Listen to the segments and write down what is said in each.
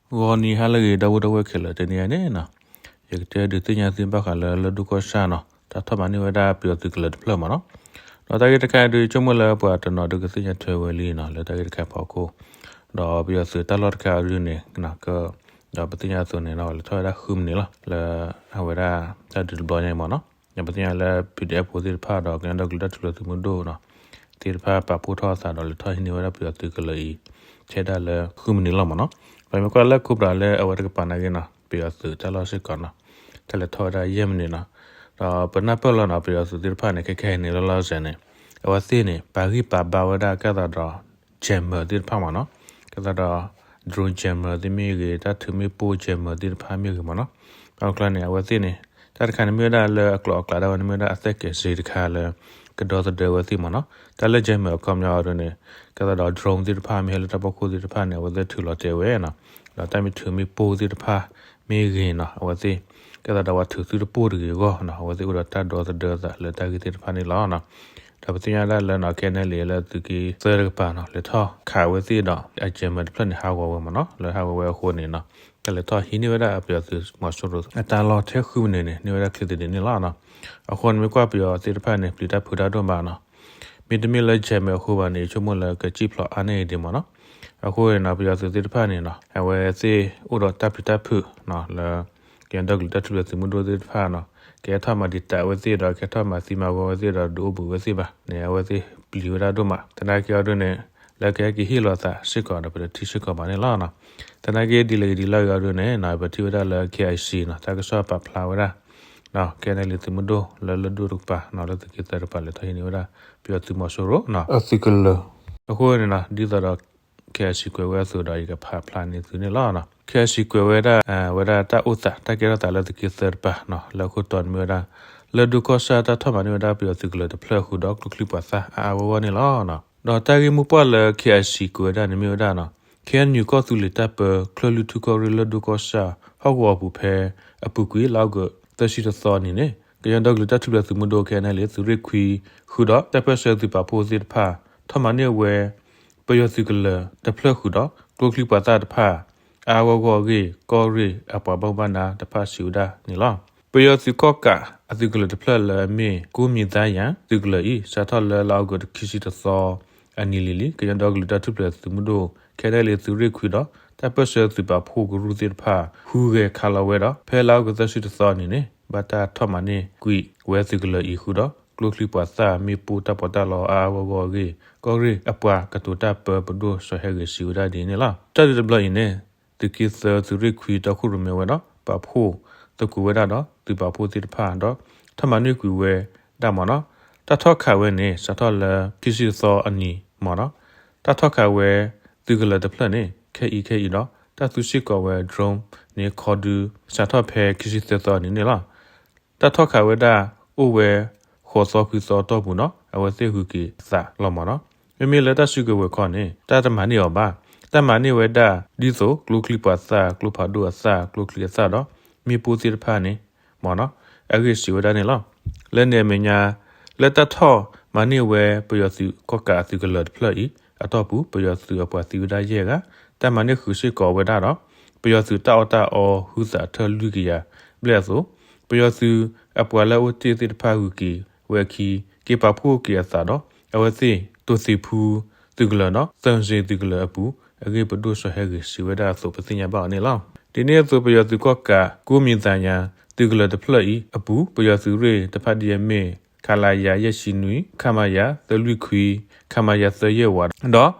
ဂီၤနံၤဟါလၢအဂ့ၤ ဒီပုၢ်ဝဲၢ်ခဲလၢာ် တနံၤအံၤန့ၣ်နီၤ, ယကတဲဒုးသ့ၣ်ညါသုဘၣ်ဃးလၢ လၢၢ်ဒိၣ်ကီၢ်ဆၣ်နီၤ တၢ်ထီၣ်မၤန့ၢ်ဝဲဒၣ်ပယီၤသုးကလၢၤတဖျၢၣ်မ့ၢ်နီၤ. ဒီးတၢ်ဂ့ၢ်တခါအံၤဒုး ဆိကမိၣ်လၢပှၤတနီၤဒုးကသ့ၣ်ညါထွဲဝဲလံနီၤ လၢတၢ်ဂ့ၢ်တခါအဖီခိၣ်, ဒီးပယီၤသုးတၢ်လီၢ်တခါအံၤဒုးန့ၣ် က ဒီးပသ့ၣ်ညါအသိးန့ၣ်နီၤ လဲၤထီၣ်ဝဲဒၣ်ဃုမံးနံးလီၤ လၢအဝဲဒၣ်တၢ်ဒုးတဘျီညါအံၤမ့ၢ်နီၤ. ဒီးပသ့ၣ်ညါလၢ ပီၣ်ဒံၣ်အဲၣ်ဖိသ့ၣ်တဖၣ်ဒီး ကညီဒီကလုာ်တၢ်ထူၣ်ဖျဲးသုးမုၢ်ဒိၣ်နီၤ သ့ၣ်တဖၣ်ပာ်ဖှိၣ်ထီၣ်အသးဒီး လဲၤထီၣ်ဟံးန့ၢ်ဝဲဒၣ်ပယီၤသုးကလၢၤအံၤ ထဲဒၣ်လၢဃုမံးနံးလီၤမ့ၢ်နီၤ. ပမ့ၢ်ကွၢ်လၢခိၣ်ပြးလၢအဝဲတကပၤနာ်က့နီၤ ပယီၤသုးတၢ်လီၢ်စ့ၢ်ကီးနီၤ တၢ်လဲၤထီၣ်ဝဲဒၣ်ယဲၢ်မံးနံးနီၤ. ဒီးပနၢ်ပၢၢ်လီၤနီၤ ပယီၤသုးသ့ၣ်တဖၣ်န့ၣ် ခဲခဲအံၤန့ၣ် လီၤလီၤဆဲးန့ၣ် အဝဲသ့ၣ်န့ၣ် ပာ်ဂံၢ်ပာ်ဘါဝဲဒၣ်ကဲသးဒီး jammer သ့ၣ်တဖၣ်မ့ၢ်နီၤ, ကဲသးဒီး drone jammer သ့ၣ်မ့ၢ်ဂ့ၤ တၢ်ထုးမ့ၣ်ပိၢ် jammer သ့ၣ်တဖၣ်မ့ၢ်ဂ့ၤမ့ၢ်နီၤ. ဘၣ်မနုၤအဃိန့ၣ် အဝဲသ့ၣ်န့ၣ် တၢ်တခါန့ၣ်မ့ၢ်ဝဲဒၣ်လၢအကျိၤအကျဲဒၣ်ဝဲန့ၣ် မ့ၢ်ဝဲဒၣ်အသက်ကဲးစ့တခါလၢ ကဒီသဒၢဝဲသ့ၣ်မ့ၢ်နီၤ. တၢ်လၢ jammer အခီပညီအံၤဒုးန့ၣ် ကဲသးဒီး drone သ့ၣ်တဖၣ်မ့ၢ်ဟဲလၢတၢ်ဖီခိၣ်သ့ၣ်တဖၣ်န့ၣ် အဝဲသ့ၣ်ထုးလီၤတဲာ်ဝဲနီၤ. ဒီးတၢ်မ့ၢ်ထုးမ့ၣ်ပိၢ်သ့ၣ်တဖၣ်မ့ၢ်ဂ့ၤနီၤ အဝဲသ့ၣ် ကဲသးဒီးပှၤထုးသုတပိၢ်တဂ့ၤအဂီၢ်နီၤ အဝဲသ့ၣ်အိၣ်ဒီးတၢ်ဒီသဒၢသးလၢတၢ်ဂ့ၢ်သ့ၣ်တဖၣ်န့ၣ်လီၤ. ဒီးပသ့ၣ်ညါဒၣ်လၢနီၤ KNLA လၢသုးက့သၢတကပၤနီၤ လဲၤထီၣ်ခးဝဲသ့ၣ်ဒီး အ jammer တဖျၢၣ်န့ၣ် ဟးဂီၤဝဲမ့ၢ်နီၤ. လၢဟးဂီၤဝဲအဃိန့ၣ်နီၤ တၢ်လဲၤထီၣ်ဟံးန့ၢ်ဝဲဒၣ်အပယီၤသုးမီၤစိရိၤအတၢ်လီၢ်ထဲဃုမံးနံးန့ၣ် န့ၢ်ဝဲဒၣ်ချ့သဒံးန့ၣ်လီၤနီၤ. အဃိန့ၣ်မ့ၢ်ကွၢ်ပယီၤသ့ၣ်တဖၣ်န့ၣ် ပျံၤတၢ်ဖုးတၢ်ဒိၣ်မးနီၤ. မ့တမ့ၢ်လၢ jammer အဃိဘၣ်န့ၣ် ယဆိကမိၣ်လၢကစံၣ်ဖျိးအါန့ၢ်ဒံးမ့ၢ်နီၤ. အဃိန့ၣ်နီၤ ပယီၤသုးသ့ၣ်တဖၣ်န့ၣ်နီၤ အဝဲသ့ၣ်အိၣ်ဒီးတၢ်ပျံၤတၢ်ဖုးနီၤ လၢ ကညီဒီကလုာ်တၢ်ထူၣ်ဖျဲးသုးမုၢ်ဒိၣ်သ့ၣ်တဖၣ်နီၤ ကဟဲထီၣ်မၤဒံးတၢ်ဝဲသ့ၣ်ဒီး ကဟဲထီၣ်မၤသံမၤဂီၤဝဲသ့ၣ်ဒီး ဒုးအိၣ်ဘှံးဝဲသ့ၣ်ဘၣ်န့ၣ် အဝဲသ့ၣ်ပျံၤဝဲဒၣ်ဒိၣ်မး. သနာ်က့အီၤဒုးန့ၣ် လၢကဟဲက့ၤဟ့ၣ်လီၤသးစ့ၢ်ကီးဒီး ပတထံၣ်စ့ၢ်ကီးဘၣ်န့ၣ်လီၤ. သနာ်က့ဒ်လဲၣ်ဂ့ၤဒ်လဲၣ်ဂ့ၤအီၤဒုးန့ၣ်နီၤ ပထံၣ်ဝဲဒၣ်လၢ KIC နီၤ တၢ်ကစီၣ်ပာ်ဖျါဝဲဒၣ် KNLA သုးမုၢ်ဒိၣ်လၢလၢၢ်ဒိၣ်တကပၤနီၤ လၢသုးက့သၢတကပၤ လဲၤထီၣ်ဟံးန့ၢ်ဝဲဒၣ် ပယီၤသုးမီၤစိရိၤနီၤ အသုးကလၢၤ အဃိန့ၣ်နီၤ ဒ်သိးဒီး KIC ကွဲးဝဲအသိးဒီးယကဖးဖျါန့ၢ်သုန့ၣ်လီၤ. KIC ကွဲးဝဲဒၣ် ဝဲဒၣ်တၢ်အိၣ်သး တၢ်ကဲထီၣ်သးလၢသုးက့သၢတကပၤနီၤ လၢအခိၣ်တီန့ၣ်မ့ၢ်ဝဲဒၣ် လၢၢ်ဒိၣ်ကီၢ်ဆၣ်တၢ်ထီၣ်မၤန့ၢ်ဝဲဒၣ်ပယီၤသုးကလၢၤတဖျၢၣ်ဃုာ်ဒီး ကျိချံမျိာ်သၣ်အါအါဂီၢ်ဂီၢ်န့ၣ်လီၤ. ဒီးတၢ်ဂ့ၢ်မိၢ်ပှၢ်လၢ KIC ကွဲးဝဲဒၣ်န့ၣ်မ့ၢ်ဝဲဒၣ်နီၤ KNU ကီၢ်သူလ့ၤတၢ်ပၢ ချၢၣ်လွံၢ်ထူၣ်ကီၢ်ရ့ၣ်လၢၢ်ဒိၣ်ကီၢ်ဆၣ် ဟီၣ်ကဝီၤအပူၤဖဲ အပူၤကွံာ်လါအီကူးသၢဆံတသီနံၤန့ၣ် ကညီဒီကလုာ်တၢ်ထူၣ်ဖျဲးသုးမုၢ်ဒိၣ် KNLA သုးရ့ၣ်ခွံဃုာ်ဒီး တၢ်ပၢၢ်ဆၢသုးပာ်ဖှိၣ်သ့ၣ်တဖၣ် ထီၣ်မၤန့ၢ်ဝဲ ပယီၤသုးကလၢၤတဖျၢၣ်ဃုာ်ဒီး ကျိချံမျိာ်သၣ်တဖၣ် အါအါဂီၢ်ဂီၢ်အဂ့ၢ် ကီၢ်ရ့ၣ်အပှၤဘၣ်မူဘၣ်ဒါတဖၣ်စံးဝဲဒၣ်န့ၣ်လီၤ. ပယီၤသုးကီၢ်ကးအသုးကလၢၤတဖျၢၣ်လၢအမ့ၢ် ကူမံၤသါယၤ သုးကလၢၤအံၤ စးထီၣ်လၢလါအီကူးခံဆံတသီအနံၤလံၤလံၤ ကညီဒီကလုာ်တၢ်ထူၣ်ဖျဲးသုးမုၢ်ဒိၣ် KNLA သုးရ့ၣ်ခွံဒီး တၢ်ပၢၢ်ဆၢသုးပာ်ဖှိၣ်ကရူၢ်သ့ၣ်တဖၣ် ဟူးဂဲၤခးလီၤဝဲဒီး ဖဲလါအီကူးသၢဆံတသီနံၤန့ၣ် ဘၣ်တၢ်ထီၣ်မၤန့ၢ်ကွံာ်ဝဲသုးကလၢၤအံၤဃုာ်ဒီး ကျိချံမျိာ်သၣ်မ့ၣ်ပိၢ်တၢ်ပီးတၢ်လီအါအါဂီၢ်ဂီၢ်အဂ့ၢ် ကီၢ်ရ့ၣ်အပှၤကတိၤတၢ်ပၢပဒိၣ်စီၤဟဲဂ့ၤစံးဝဲဒၣ်ဒ်န့ၣ်လီၤ. တၢ်ဒုးတဘျီအံၤန့ၣ် သုးက့သၢသုးရ့ၣ်ခွံတီခိၣ်ရိၣ်မဲဝဲဒီး ပာ်ဖှိၣ်သကိးဝဲဒၣ်ဒီး သုးပာ်ဖှိၣ်သ့ၣ်တဖၣ်ဒီး ထီၣ်မၤန့ၢ်ကွံာ်ဝဲဒၣ်မ့ၢ်နီၤ. တၢ်ထီၣ်ခးဝဲန့ၣ် စးထီၣ်လၢခံဆံသီအနံၤမ့ၢ်နီၤ. တၢ်ထီၣ်ခးဝဲ သုးကလၢၤတဖျၢၣ်န့ၣ် ခဲအံၤခဲအံၤဒီး တၢ်သူစ့ၢ်ကီးဝဲ drone န့ၣ်ခီဒု စးထီၣ်ဖဲခံဆံသၢသီအနံၤန့ၣ်လီၤ. တၢ်ထီၣ်ခးဝဲဒၣ်အိၣ်ဝဲ ဃိးသီခွံသီတီၢ်ပူၤဒီး အဝဲသ့ၣ်ဂုၤက့ၤအသးလီၤမ့ၢ်နီၤ. မ့မ့ၢ်လၢတၢ်စုကဝဲၤခီန့ၣ် တၢ်တမၤန့ၢ်အီၤဘၣ်. တၢ်မၤန့ၢ်ဝဲဒၣ်ဒ်သိး ကျိချံမျိာ်သၣ် ကျိဖးဒိၣ်အသၣ် ကျိချံအသၣ်ဒီး မ့ၣ်ပိၢ်သ့ၣ်တဖၣ်န့ၣ်မ့ၢ်နီၤ အဂ့ၢ်စံးဝဲဒၣ်န့ၣ်လီၤ. လၢန့ၣ်အမဲာ်ညါ လၢတၢ်ထီၣ်မၤန့ၢ်ဝဲ ပယီၤသုးကီၢ်ကးအသုးကလၢၤတဖျၢၣ်အံၤအတီၢ်ပူၤ ပယီၤသုးအပှၤသံဝဲဒၣ်ယဲၢ်ဂၤ, တၢ်မၤန့ၢ်ဃုာ်စ့ၢ်ကီးဝဲဒၣ်ဒီး ပယီၤသုးတၢ်အီၣ်တၢ်အီဟုသးထၢၣ်လွံၢ်ကယၤဘျဲၣ်အသိး, ပယီၤသုးအပှၤလၢအအိၣ်တ့ၢ်သ့ၣ်တဖၣ်ဂုၤက့ၤဝဲအခံ က့ၤပာ်ဖှိၣ်က့ၤအသးဒီး အဝဲသ့ၣ် တိၢ်သ့ၣ်ဖူ သုးကလၢၤဒီး သၢၣ်စ့သုးကလၢၤအပူၤ အဂ့ၢ်ပဒိၣ်စီၤဟဲဂ့ၤစံးဝဲဒၣ်အသိး ပသ့ၣ်ညါဘၣ်အီၤန့ၣ်လီၤ. ဒ်န့ၣ်အသိး ပယီၤသုးကီၢ်ကး ကိးမံၤသးညါ သုးကလၢၤတဖျၢၣ်အံၤအပူၤ ပယီၤသုးရ့ၣ်တဖၣ်ဒ်အမ့ၢ် ခလရ ယဲၢ်ဆံနွံ, ခမရ သၢလွံၢ်ခွံ, ခမရ သၢယဲၢ်ဝး ဒီး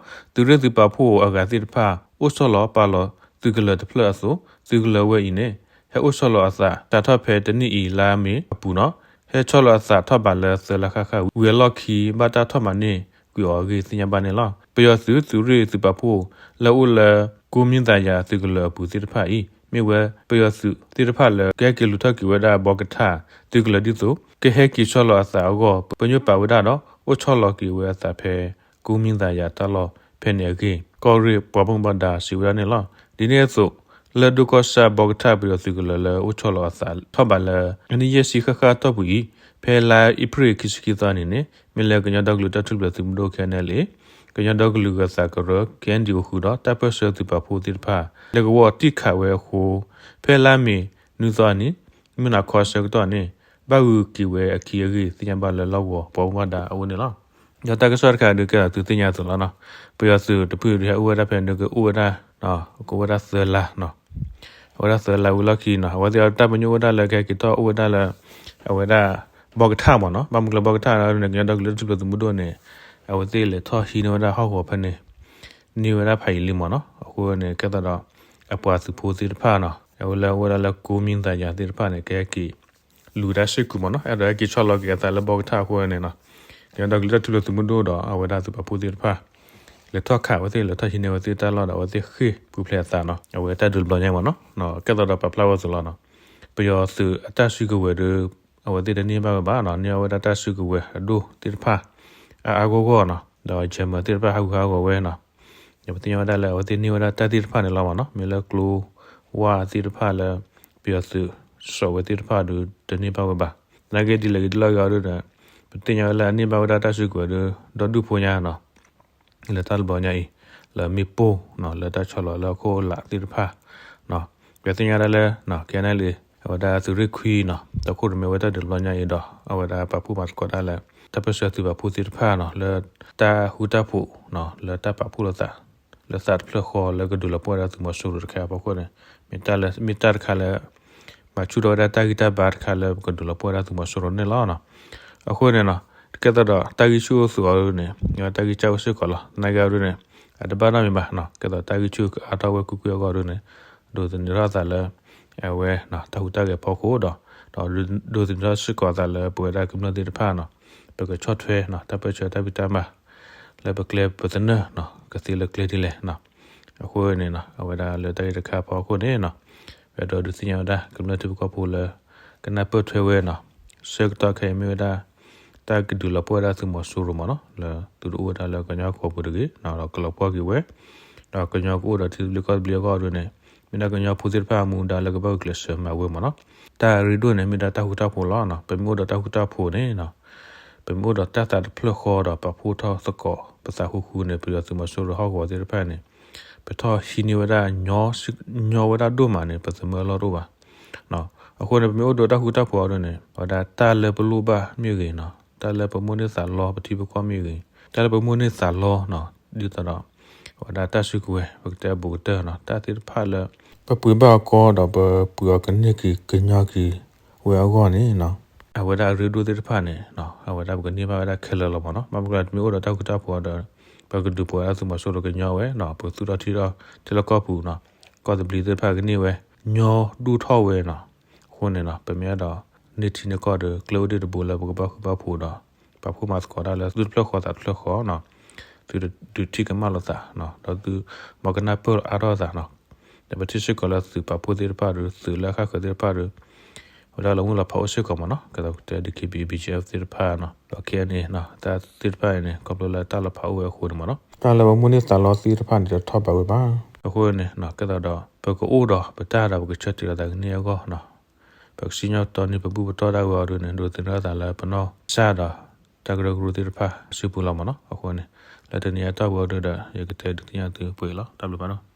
သုးရ့ၣ်သုးပာ်ဖှိၣ်အဂၤသ့ၣ်တဖၣ် အိၣ်ဆီလီၤပာ်လီၤသုးကလၢၤတဖျၢၣ်အသိး သုးကလၢၤဝဲအံၤန့ၣ် ဟဲအိၣ်ဆီလီၤအသး စးထီၣ်ဖဲတနံၣ်အံၤလါမ့ၤအပူၤနီၤ ဟဲဆီလီၤအသးထီၣ်ဘးလၢသၢလါဃၣ်ဃၣ်ဝံၤအလီၢ်ခံ ဘၣ်တၢ်ထီၣ်မၤန့ၢ်ကွံာ်အီၤအဂ့ၢ်သ့ၣ်ညါဘၣ်န့ၣ်လီၤ. ပယီၤသုး သုးရ့ၣ်သုးပာ်ဖှိၣ်လၢအိၣ်လၢ ကိးမံၤသးညါသုးကလၢၤအပူၤသ့ၣ်တဖၣ်အံၤ မ့ၢ်ဝဲပယီၤသုးသ့ၣ်တဖၣ်လၢ ကဟဲက့ၤလူၤထီၣ်က့ၤဝဲဒၣ်ဘီကထၣ်သုးကလၢၤဒ်သိး ကဟဲက့ၤဆီလီၤအသးအဂီၢ် ပညိၣ်ပာ်ဝဲဒၣ်ဒီး အိၣ်ဆီလီၤက့ၤဝဲအသးဖဲ ကိးမံၤသးညါတၢ်လီၢ်ဖဲန့ၣ်အဂ့ၢ် ကီၢ်ရ့ၣ်ပှၤဘၣ်မူဘၣ်ဒါစံးဝဲဒၣ်န့ၣ်လီၤ. ဒ်န့ၣ်အသိး လၢၢ်ဒိၣ်ကီၢ်ဆၣ်ဘီကထၣ်ပယီၤသုးကလၢၤလၢအိၣ်ဆီလီၤအသးထီၣ်ဘးလၢ အနံၣ်ယဲၢ်ဆံဃၣ်ဃၣ်တီၢ်ပူၤအံၤ ဖဲလါအ့ဖြ့ၣ်ခံဆံခံသီနံၤန့ၣ် မ့ၢ်လၢကညီဒီကလုာ်တၢ်ထူၣ်ဖျဲးသုးမုၢ်ဒိၣ် ခဲအံၤန့ၣ်လံ ကညီဒီကလုာ်ဂၢၤသးကရၢ KNDO ဃုာ်ဒီး တၢ်ပၢၢ်ဆၢသုးပာ်ဖှိၣ်သ့ၣ်တဖၣ် လၢကဝီၤတံၢ်ခးဝဲအဃိ ဖဲလါမ့ၤနွံသီအနံၤ မုၢ်နၤခီအဆၢကတီၢ်န့ၣ် ဘၣ်ဂုာ်က့ၤဝဲအခံအဂ့ၢ် သ့ၣ်ညါဘၣ်လၢလီၢ်ကဝီၤပှၤဘၣ်မူဘၣ်ဒါအအိၣ်န့ၣ်လီၤ. ဒီးတၢ်ကစီၣ်တခါဒုးကဲထီၣ်သုသ့ၣ်ညါအသိးလီၤနီၤ. ပယီၤသုးတဖုဒုးဟဲအိၣ်ဝဲဒၣ်ဖဲန့ၣ် ကအိၣ်ဝဲဒၣ် ကအိၣ်ဝဲဒၣ်သၢလါ အဝဲဒၣ်သၢလါဝံၤလီၢ်ခံနီၤ အဝဲသ့ၣ်အတၢ်ပညိၣ်အိၣ်ဝဲဒၣ်လၢကဟဲက့ၤထီၣ်အိၣ်ဝဲဒၣ်လၢ အဝဲဒၣ် ဘီကထၣ်မ့ၢ်နီၤ ဘၣ်မုကျၢၤဘီကထၣ်န့ၣ် ကညီဒီကလုာ်တၢ်ထူၣ်ဖျဲးသုးမုၢ်ဒိၣ်န့ၣ် အဝဲသ့ၣ်လဲၤထီၣ်ဟံးန့ၢ်ဝဲဒၣ်ဟီၣ်ကဝီၤဖဲန့ၣ် န့ၢ်ဝဲဒၣ်ဖးယံာ်လံမ့ၢ်နီၤ အဃိန့ၣ် ကဲသးဒီး အပှၤသုးဖိသ့ၣ်တဖၣ်နီၤ အဝဲလၢအိၣ်ဝဲဒၣ်လၢကိးမံၤသးယၤသ့ၣ်တဖၣ်န့ၣ် ကဟဲက့ၤလူၤတၢ်စ့ၢ်ကီးမ့ၢ်နီၤ အဲၣ်ဒိးဟဲက့ၤဆီလီၤက့ၤအသးလၢဘီကထၣ်အဃိန့ၣ်နီၤ ကညီဒီကလုာ်တၢ်ထူၣ်ဖျဲးသုးမုၢ်ဒိၣ်ဒီး အဝဲဒၣ်သုးပာ်ဖှိၣ်သ့ၣ်တဖၣ် လဲၤထီၣ်ခးဝဲသ့ၣ် လဲၤထီၣ်ဟံးန့ၢ်ဝဲသ့ၣ်တၢ်လီၢ်ဒီး အဝဲသ့ၣ်ဃ့ၢ်ပူၤဖျဲးအသးနီၤ အဝဲတၢ်ဒုးတဘျီညါမ့ၢ်နီၤ ကဲသးဒီးပာ်ဖျါဝဲအသိးလီၤနီၤ ပယီၤသုးအတၢ်စုကဝဲၤဒီး အဝဲသ့ၣ်တန့ၢ်ဘၣ်ဝဲဘၣ်နီၤ န့ၢ်အဝဲဒၣ်တၢ်စုကဝဲၤအဒိၣ်သ့ၣ်တဖၣ် အါအါဂီၢ်ဂီၢ်နီၤ ဒီး German သ့ၣ်တဖၣ်ဟးဂူာ်ဟးဂီၤဝဲနီၤ ဒီးပသ့ၣ်ညါဝဲဒၣ်လၢအဝဲသ့ၣ်န့ၢ်ဝဲဒၣ်တၢ်သ့ၣ်တဖၣ်န့ၣ်လီၤမ့ၢ်နီၤ မ့ၢ်လၢကျိဝါသ့ၣ်တဖၣ်လၢ ပယီၤသုးစိာ်ဝဲသ့ၣ်တဖၣ်ဒီးတန့ၢ်ဘၣ်ဝဲဘၣ် သနာ်က့ဒ်လဲၣ်ဂ့ၤဒ်လဲၣ်ဂ့ၤအီၤဒုးဒီး ပသ့ၣ်ညါဝဲလၢအန့ၢ်ဘၣ်ဝဲဒၣ်တၢ်စုကဝဲၤဒီး ဒီဒူၣ်ဖိညါနီၤ လၢတၢ်တဘျီညါအံၤ လၢမ့ၣ်ပိၢ်နီၤ လၢတၢ်ဆီလီၤလၢအခိၣ်အလးသ့ၣ်တဖၣ် ပသ့ၣ်ညါဒၣ်လၢ KNLA အဝဲဒၣ်သုးရ့ၣ်ခွံနီၤ တၢ်ခိၣ်ရိၣ်မဲဝဲတၢ်ဒုးတဘျီညါအံၤဒီး အဝဲဒၣ်ပာ်ဖှိၣ်မၤသကိးတၢ်လၢ တၢ်ပၢၢ်ဆၢသုးပာ်ဖှိၣ်သ့ၣ်တဖၣ်နီၤ လၢတၢ်ဃူတၢ်ဖိးနီၤ လၢတၢ်ပာ်ဖှိၣ်လိာ်သး လၢသးတဖျၢၣ်ဃီလၢကဒုးလီၤပှီၢ်ဝဲဒၣ်သုးမီၤစိရိၤတခါအဖီခိၣ်န့ၣ် မ့ၢ်တၢ်လၢ မ့ၢ်တၢ်တခါလၢ ဘၣ်ဆူၣ်ထီၣ်ဝဲဒၣ်တၢ်ဂံၢ်တၢ်ဘါတခါလၢပကဒုးလီၤပှီၢ်ဝဲဒၣ်သုးမီၤစိရိၤန့ၣ်လီၤ. အဃိန့ၣ်နီၤ ကဲသးဒီးတၢ်ဂံၢ်ဆူၣ်အိၣ်သုးအီၤဒုးန့ၣ် တၢ်ဂံၢ်စၢ်အိၣ်စ့ၢ်ကီးလီၤ. သနာ်က့အီၤဒုးန့ၣ် အတဘၣ်နီတမံၤဘၣ်နီၤ ကဲသးတၢ်ဂံၢ်ဆူၣ်ကအါထီၣ်ဝဲကွ့ၢ်ကွ့ၢ်အဂီၢ်ဒုးန့ၣ် ဒိးသန့ၤထီၣ်အသးလၢ အဝဲ တၢ်ဟူးတၢ်ဂဲၤဖီခိၣ်ဒီး ဒီးဒိးသန့ၤထီၣ်စ့ၢ်ကီးအသးလၢပဝဲဒၣ်ကမျၢၢ်သ့ၣ်တဖၣ်နီၤ ပကဆီၣ်ထွဲနီၤ တၢ်ပၢၢ်ဆၢတၢ်ဖံးတၢ်မၤ လၢပကျဲပသနၢၣ်နီၤ ကသ့လၢကျဲဒ်လဲၣ်နီၤ အဃိန့ၣ်နီၤ အဝဲဒၣ်လၢတၢ်ဂ့ၢ်တခါအဖီခိၣ်န့ၣ်နီၤ ပအဲၣ်ဒိးဒုးသ့ၣ်ညါဝဲဒၣ် ကမျၢၢ်ထံဖိကီၢ်ဖိလၢ ကနၢ်ပၢၢ်ထွဲဝဲနီၤ ဆၢကတီၢ်ခဲအံၤမ့ၢ်ဝဲဒၣ် တၢ်ကဒုးလီၤပှီၢ်ဝဲဒၣ်သုးမီၤစိရိၤမ့ၢ်နီၤ လၢသုတအိၣ်ဝဲဒၣ်လၢကညီကီၢ်ပူၤတဂ့ၤနီၤ ဒီးကလီၤပှီၢ်က့ၤဝဲ ဒီးကညီကအိၣ်ဒီးထံသဘျ့ကီၢ်သဘျ့အဂီၢ်ဒုးန့ၣ် မ့ၢ်ဒၣ်ကညီဖိသ့ၣ်တဖၣ်အမူဒါလၢကဘၣ်ဂုာ်ကျဲးစၢးမၤဝဲမ့ၢ်နီၤ တၢ်အရ့ဒိၣ်န့ၣ် မ့ၢ်ဒၣ်တၢ်ဃူတၢ်ဖိးလီၤ. ပမ့ၢ်အိၣ်ဒီးတၢ်ဃူတၢ်ဖိးန့ၣ် ပမ့ၢ်အိၣ်ဒီးတၢ်သးတဖျၢၣ်ဃီဒီးပာ်ဖှိၣ်ထီၣ်သကိး ပသးဃူဃူန့ၣ် ပယီၤသုးမီၤစိရိၤဟီၣ်ကဝီၤသ့ၣ်တဖၣ်န့ၣ် ပထီၣ်ဟံးန့ၢ်ဝဲဒၣ် ညီဝဲဒၣ်ဒိၣ်မးန့ၣ် ပသမၢအလီၢ်တအိၣ်ဘၣ်. အဃိန့ၣ် ပမ့ၢ်အိၣ်ဒီးတၢ်ဃူတၢ်ဖိးအီၤဒ်န့ၣ် အဝဲဒၣ်တၢ်လၢပလိၣ်ဘၣ်မ့ၢ်ဂ့ၤနီၤ တၢ်လၢပမိၣ်န့ၢ်သးလီပထံပကီၢ်မ့ၢ်ဂ့ၤ တၢ်လၢပမိၣ်န့ၢ်သးလီနီၤ ဒ်သိးဒီး အဝဲဒၣ်တၢ်စုကဝဲၤ ပကတဲဘူးကတၢၢ်နီၤ တၢ်သ့ၣ်တဖၣ်လၢ ပပှ့ၤဘၣ်အီၤကီဒီးပပှ့ၤအီၤကန့ၢ်က့ၤကညီက့ၤဝဲအဂီၢ်န့ၣ် အဝဲဒၣ်အရ့ဒိၣ်သ့ၣ်တဖၣ်န့ၣ် အဝဲဒၣ်ပကန့ၢ်ဘၣ်ဝဲဒၣ်ခဲလၢာ်လီၤမ့ၢ်နီၤ. ဘၣ်မနုၤကျါ တမ့ၢ်အိၣ်ဒီးတၢ်ဃူတၢ်ဖိးဒီး ပကဒုးပှ့ၤဝဲဒၣ်သုးမီၤစိရိၤကညီဝဲနီၤ ပကသူၣ်ထီၣ်ထံထီၣ်ထဲလၢကီၢ်ပူၤနီၤ ကီၢ်သဘျ့သ့ၣ်တဖၣ်ကန့ၢ်ဝဲ ညီဒိၣ်ထီၣ်ဝဲနီၤ. အဃိန့ၣ်နီၤ ပမ့ၢ်အဲၣ်ဒိးန့ၢ်ထံန့ၢ်ကီၢ်ဒီး ကျဲအိၣ်ဒ့ၣ်တဘိလၢပကဘၣ်ဃူဘၣ်ဖိးဒီး ပာ်ဖှိၣ်မၤသကိးတၢ်လၢသုတဖျၢၣ်ဃီသးတဖျၢၣ်ဃီနီၤ သုတဒုးထံၣ်ကမၣ်လိာ်သး ဒီးသုမၤကနၢ်ပၢၢ်အါထီၣ်သးနီၤ ဒီးပထံၣ်စ့ၢ်ကီးလၢသုးပာ်ဖှိၣ်သ့ၣ်တဖၣ်ဒီး သုးလၢအဃၣ်ဃၢၤသ့ၣ်တဖၣ်ဒီး ဝဲဒၣ်လီၤမုၢ်လီၤဖးအိၣ်စ့ၢ်ကီးမ့ၢ်နီၤ ကဲသးကတဲ ဒီး DKBA BGF သ့ၣ်တဖၣ်နီၤ ဒီး KNA တၢ်သ့ၣ်တဖၣ်အံၤန့ၣ် ခီဖျိလၢတၢ်လီၤဖးအိၣ်ဝဲအဃိန့ၣ်မ့ၢ်နီၤ တၢ်လၢပမိၣ်န့ၢ်သးလီသ့ၣ်တဖၣ်န့ၣ် တထီၣ်ဘးဝဲဘၣ်. အဃိန့ၣ် ကဲသးဒီး ပကအိၣ်ဒီးပတၢ်ဒီးပကဆၢတဲာ်လီၤသးကန့ၢ်အဂီၢ်နီၤ ပကစံၣ်ညီၣ်တီန့ၢ်ပဘူၣ်ပတီၢ်ဒၣ်ဝဲအီၤဒ်န့ၣ် ဒိးသန့ၤထီၣ်သးလၢပနီၢ်ကစၢ်ဒီး တၢ်ကရၢကရိသ့ၣ်တဖၣ်စုပူၤလီၤမ့ၢ်နီၤ. အဃိန့ၣ် လၢတနံၤအတီၢ်ပူၤအီၤဒုးဒီး ယကတဲဒုးသ့ၣ်ညါသုပှဲၤလီၤ. တၢ်ဘျုးဖးဒိၣ်.